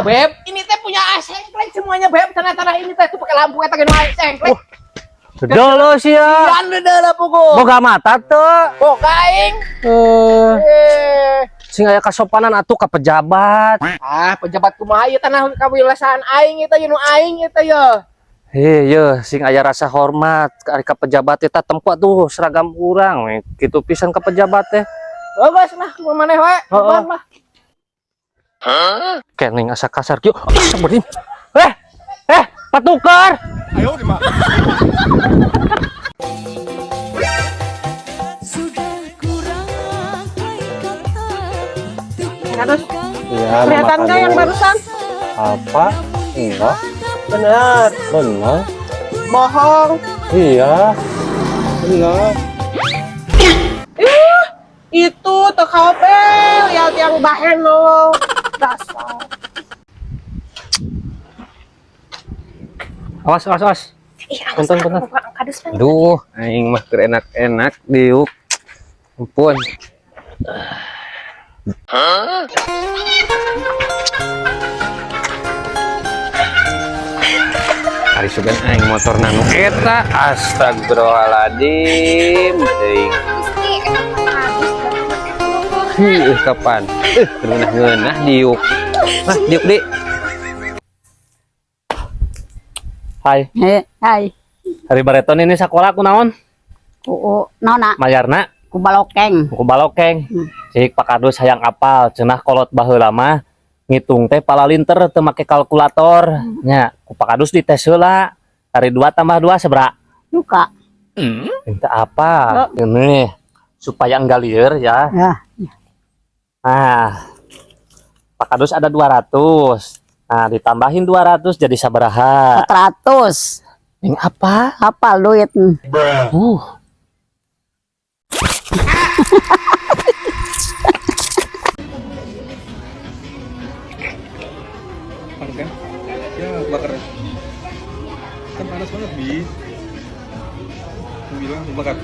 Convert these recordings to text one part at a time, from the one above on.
Beb, ini teh punya sengklek semuanya, Beb. Tanah-tanah ini teh tuh pakai lampu eta ge nu sengklek. Dolo sia. Yan deuleu pugu. Boga mata teu. Boga aing. Eh, Eh. sing aya kasopanan atuh ka pejabat. Ah, pejabat kumaha ieu tanah kawilasan aing eta ieu nu aing eta ye. Heh, ye, sing aya rasa hormat ari ka pejabat eta tempo tuh seragam urang we. Kitu pisan ka pejabat teh. Oh, geus lah kumaha maneh we. Heeh. Bang lah. Kening asa kasar kieu. Astagfirullahaladzim. Eh, eh, patukar. Sudah kurang kata untuk Terus Iya, kelihatan nggak yang barusan? Apa? Enggak. Bener. Benar. Bohong. Iya. Benar. Ih, itu tuh bel lihat yang bahen lo. Dasar. Awas, awas, awas. Ih, awas, Punten, punten. Kadus mah. Duh, aing mah keur enak-enak diuk. Ampun. Ari sugan aing motor nanu eta, astagfirullahaladzim. Teuing. Heuh, kapan? Keur ngeunah-ngeunah diuk. Mah, diuk di. Hai. He, hai. Hari bareton ini sekolah ku naon? Ku nona Mayarna ku balokeng. ku balokeng. Cik Pak Kadus hayang apal cenah kolot baheula mah ngitung teh palalinter teu make kalkulator. Nya, ku Pak Kadus dites heula. Hari 2 tambah 2 sabaraha? Duka. Minta apa? Ini supaya enggak liar ya. Ya. Nah, Pak Kadus ada 200. Nah, ditambahin 200 jadi sabaraha? 400. Ini apa? Apa duit? Panas kan? Ya, bakar. Kan panas banget, Bi. Aku bilang bakar.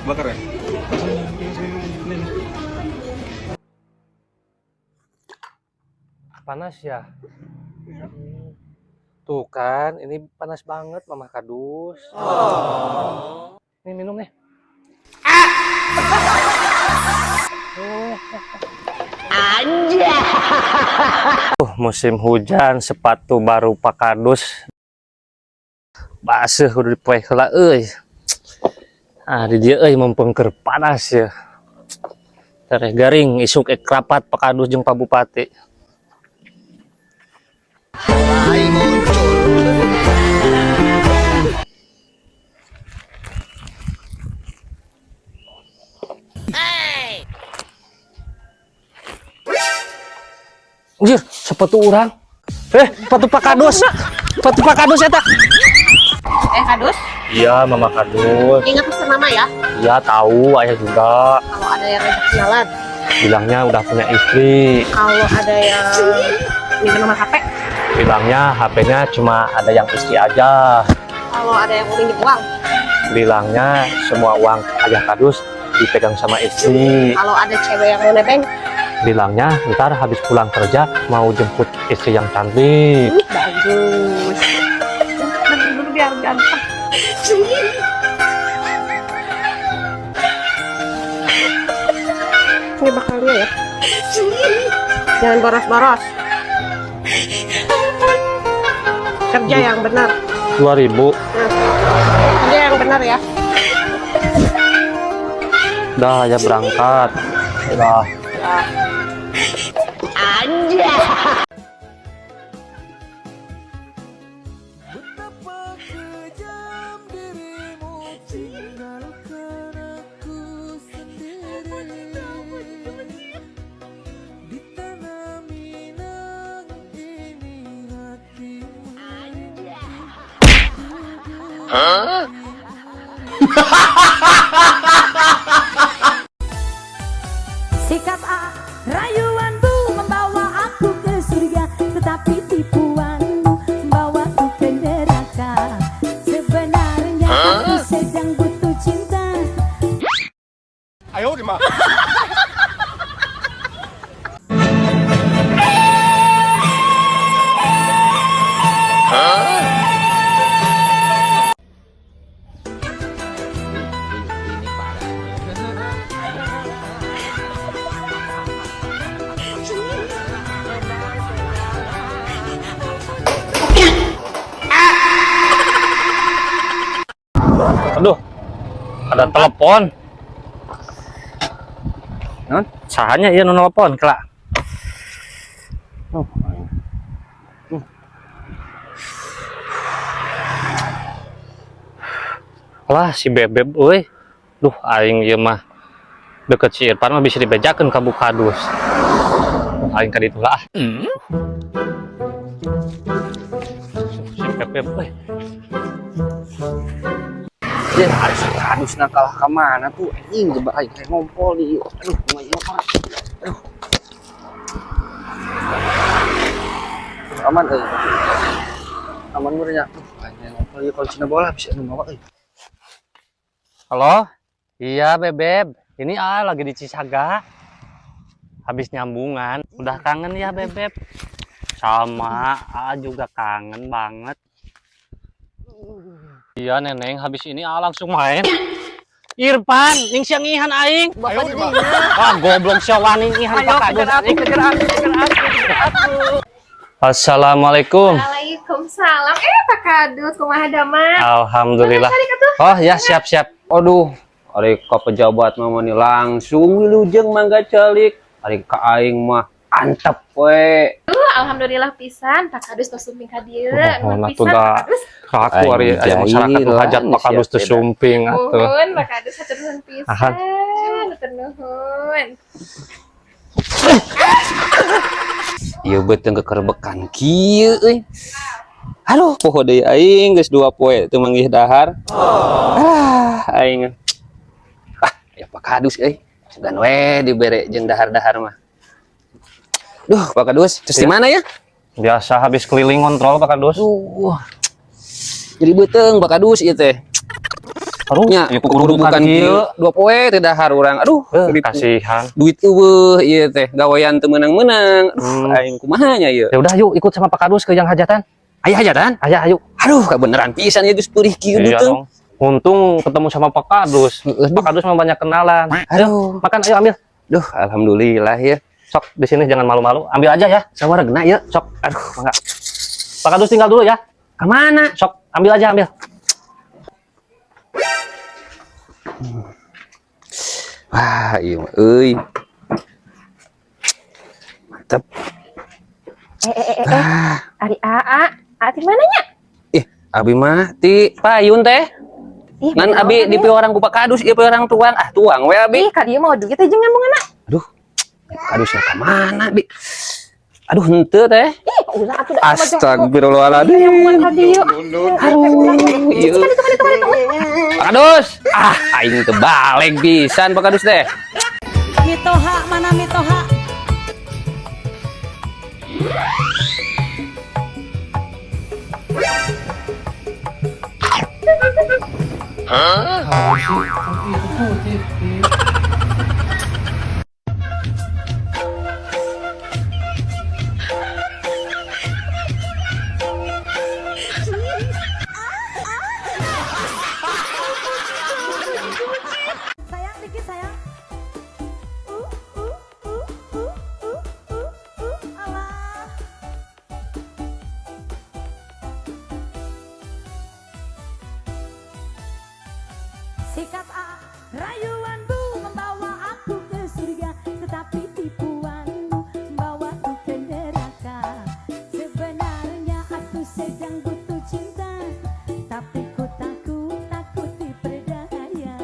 Bakar ya? Langsung, langsung, ini, nih. Panas ya? Tuh kan, ini panas banget Mama Kadus. Nih minum nih. Musim hujan sepatu baru Pak Kadus baseuh udah dipoe heula euy. Ah di dieu euy mumpung keur panas ya. Tereh garing isuk ek rapat Pak Kadus jeung Pak Bupati. Anjir, sepatu urang. Eh, sepatu Pak Kadus. Sepatu Pak Kadus eta. Eh, Kadus, Iya, Mama Kadus. ingat pesan mama ya. Iya, tahu ayah juga. Kalau ada yang ngajak kenalan, Bilangnya udah punya istri. kalau ada yang minta nomor HP, Bilangnya HP-nya cuma ada yang istri aja. kalau ada yang mau minjem uang, Bilangnya semua uang ayah Kadus dipegang sama istri. kalau ada cewek yang mau nebeng, Bilangnya ntar habis pulang kerja mau jemput istri yang cantik. Bagus. Bener dulu biar ganteng. Ini bakalnya ya. Jangan boros-boros. Kerja yang benar. 2000. Nah, kerja yang benar ya. Dah ya berangkat. Udah. Betapa kejam dirimu tinggalkan aku sendiri di tanah Minang ini hatimu. Sikap A, rayuanmu membawa aku ke surga, tetapi tipuanmu membawaku ke neraka. Sebenarnya aku sedang butuh cinta. Ada telepon. Non? Sahanya ieu nu nelpon kelak. Oh, aing. Lah si Bebeb euy. Duh aing ieu mah deket si Irfan mah bisa dibejakeun ka Bu Kadus. Aing ka ditu lah. Ah. Si Bebeb euy. Ya, harus kadus kalah ka mana tuh anjing coba aing kayak ngompol di. Aduh, kumaha ieu mah. Aduh. Aman euy. Aman meureun nya. Tuh, aing ngompol ieu kuncina bola bisa nu mawa euy. Halo? Iya Bebeb. Ini lagi di Cisaga. Habis nyambungan. Udah kangen ya Bebeb? Sama, juga kangen banget. Iya Neneng, habis ini langsung main. Irfan, ning siang ngihan aing. Wah, goblok sia wani ngihan Pak Kadus. Assalamualaikum. Waalaikumsalam. Pak Kadus, kumaha damang? Alhamdulillah. Oh ya, siap-siap. Aduh, ari ka pejabat mah mani langsung wilujeng mangga calik. Ari ka aing mah antep we. Alhamdulillah pisan Pak Kadus tos sumping ka dieu. Oh, Nuhun nah pisan, tuh Pak da. Kadus. Aku ari aya masyarakat nu hajat Pak Kadus teu sumping atuh. Nuhun Pak Kadus hatur nuhun pisan. Aha. Hatur nuhun. Ieu beuteung kekerbekan kieu euy. Aduh, poho deui aing geus 2 poe teu manggih dahar. Ah, aing. Ah, ya Pak Kadus euy. Sugan we dibere jeung dahar-dahar mah. Duh, Pak Kadus, terus di mana ya? Biasa habis keliling kontrol Pak Kadus. Duh. Jadi beuteung Pak Kadus ieu teh. Aduh, Nya, ieu kukurubukan kukurubukan kieu. kieu 2 poe teu dahar urang. Aduh, Kasihan. Duit eueuh ieu teh, gawean teu meunang-meunang. Aduh, aing kumaha nya ieu? Ya udah yuk ikut sama Pak Kadus ke yang hajatan. Aya hajatan? Aya, ayo. Aduh, kebeneran pisan ieu geus peurih kieu Iya beuteung. dong. Untung ketemu sama Pak Kadus. Pak Kadus mah banyak kenalan. Aduh, Makan ayo ambil. Duh, alhamdulillah ya. Sok di sini jangan malu-malu. Ambil aja ya. Sawaregna ya. Sok. Aduh, mangga. Pak Kadus tinggal dulu ya. Kemana? Sok, ambil aja, ambil. Wah, iya mah euy. Mantap. Ari AA, AA di mana nya? Ih, abi mah ti payun teh. Ih, Ngan bener abi banget di ya. orang ku Pak Kadus, ieu orang tuang. Ah, tuang we abi. Ih, ka dieu mau duit aja nyambungan. Aduh. Kadusnya ka mana, Bi? Aduh, henteu teh. Ih, ulah atuh da Astagfirullahaladzim. Nyambungan ka dieu. Aduh, ieu. Pak Kadus. Ah, aing teu balik pisan Pak Kadus teh. Mitoha mana mitoha? Sayang dikit sayang. Allah. Sikap A, rayuanmu membawa aku ke surga, tetapi tipuanmu membawaku ke neraka. Sebenarnya aku sedang butuh cinta, tapi ku takut, takut diperdaya,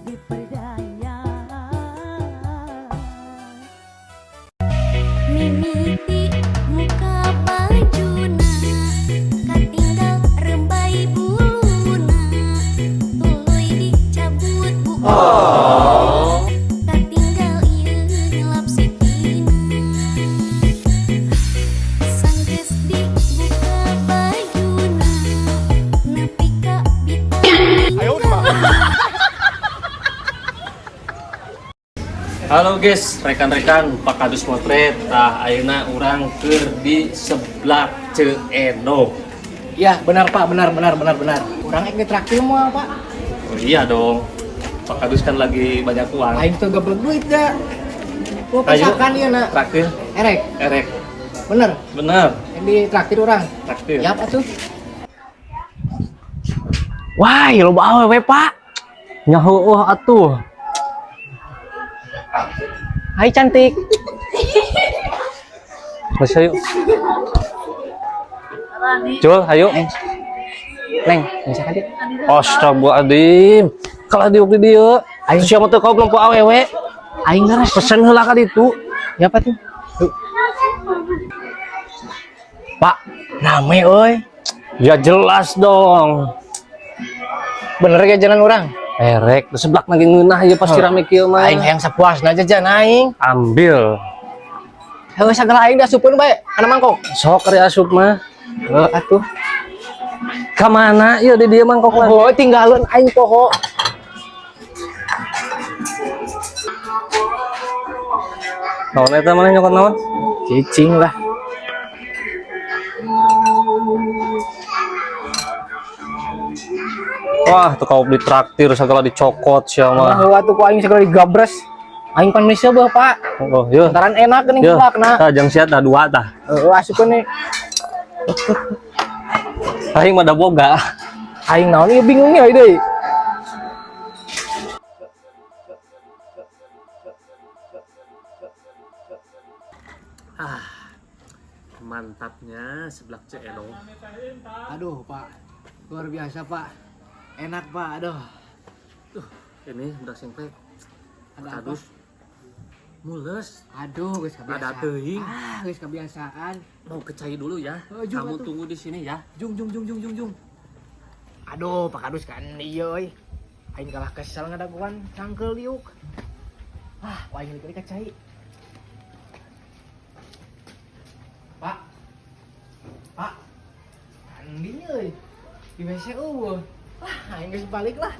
diperdaya. Mimiti muka bajuna katinggal rembay buluna tuluy dicabut bu katinggal ieu nyelap sikina sanggeus dibuka bajuna nepi ka bintang. Halo guys, rekan-rekan Pak Kadus Motret. Tah ayeuna urang keur di seblak Ceu Edoh. Ya, benar Pak, benar benar benar benar. Urang ek ditraktir moal, Pak. Oh iya dong. Pak Kadus kan lagi banyak uang. Aing tuh gablek duit da. Gua Ayo. pesakan ieu na. Traktir, Erek, erek. bener. Bener, Yang ditraktir urang. traktir. Siap atuh. Wah, loba awewe, Pak. Nya heueuh atuh. Hai cantik. Geus ayo. Jul, ayo. Neng, bisa kan dia? Astagfirullahaladzim. Kalau diuk di dieu, ayo siapa teu kau nempo awewe? Aing ngeres. Pesen heula ka ditu. Ya apa tuh? Pak, rame euy. Ya jelas dong. Bener ya jalan orang. Erek, seblak lagi ngeunah ieu pasti rame kieu mah. Aing hayang sapuasna jajan aing. Ambil. Heuh sagala aing diasupkeun bae kana mangkok. Sok ari asup mah. Heuh atuh. Ka mana ieu di dieu mangkok mah? Oh, tinggalin aing poho. Naon eta maneh nyokot naon? Cicing lah. Wah, tuh kau ditraktir segala dicokot sia mah. Heuh atuh ku aing segala digabres. Aing pan meuli seubeuh, Pak. Oh, yeuh. Lantaran enak geuning Yeuh. seblakna. Tah jang sia tah dua tah. Heuh asupkeun nih. Aing mah da boga. Aing naon ieu bingungnya ieu deui. Mantapnya seblak Ceu Edoh. Aduh, Pak. Luar biasa, Pak. Enak, Pak. Aduh. Ini udah sengklek. Ada apa? Kadus. Mules. Aduh, geus kebiasaan. Ada teuing. Ah, geus kebiasaan. Mau ke cai dulu ya. Oh, jung, Kamu atuh. tunggu di sini ya. Jung jung jung jung jung jung. Aduh, Pak Kadus kan iya euy. Aing kalah kesel ngadaguan cangkel liuk. Ah, ku aing leukeun ka cai. Pak. Pak. Andi euy. Di WC eueuh. Lah, aing geus balik lah.